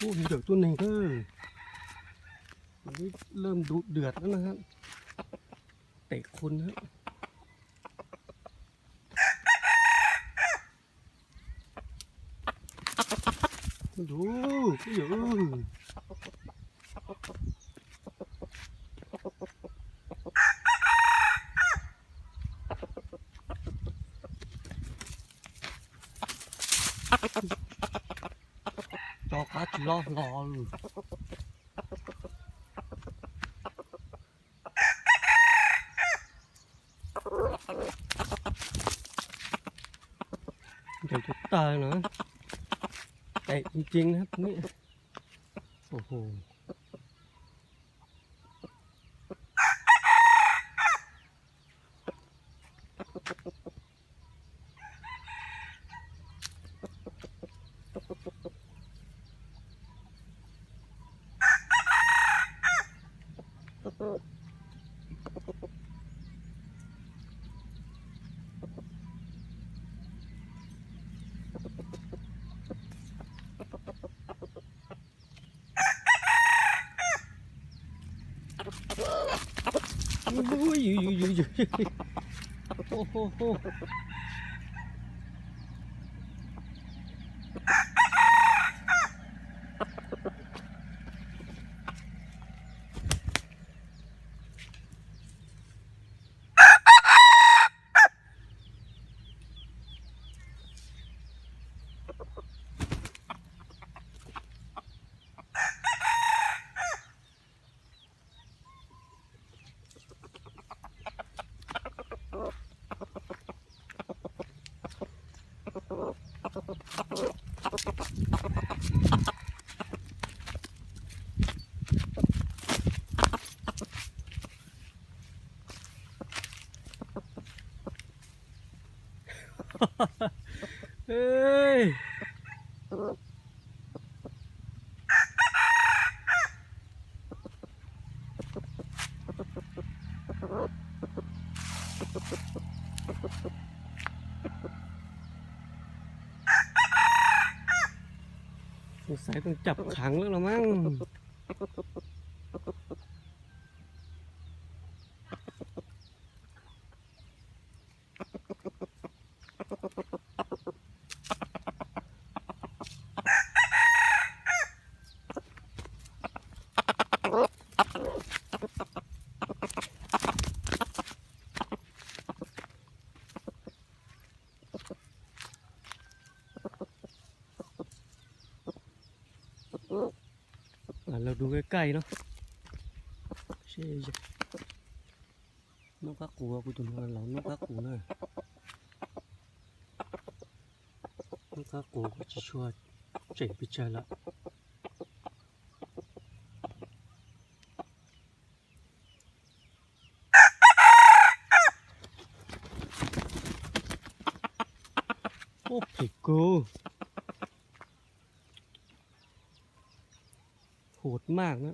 Ub, ncaws tuab neeg thiab. Lam ntu dwm lawm na, tes qhun thiab. Ub, ub, yawm. Tso qab tsis loj hlo li. Ncaws cov tag no, tes ceev ceev na. Xaiv tooj cam khav lawm los mas. Los du kaij kaij no. Nub qab qus, kuv tus no los nub qab qus na. Nub qab qus kuj tsis tshua tseem pes tsawg lawm. Ub, phem kawg. Hot maj na.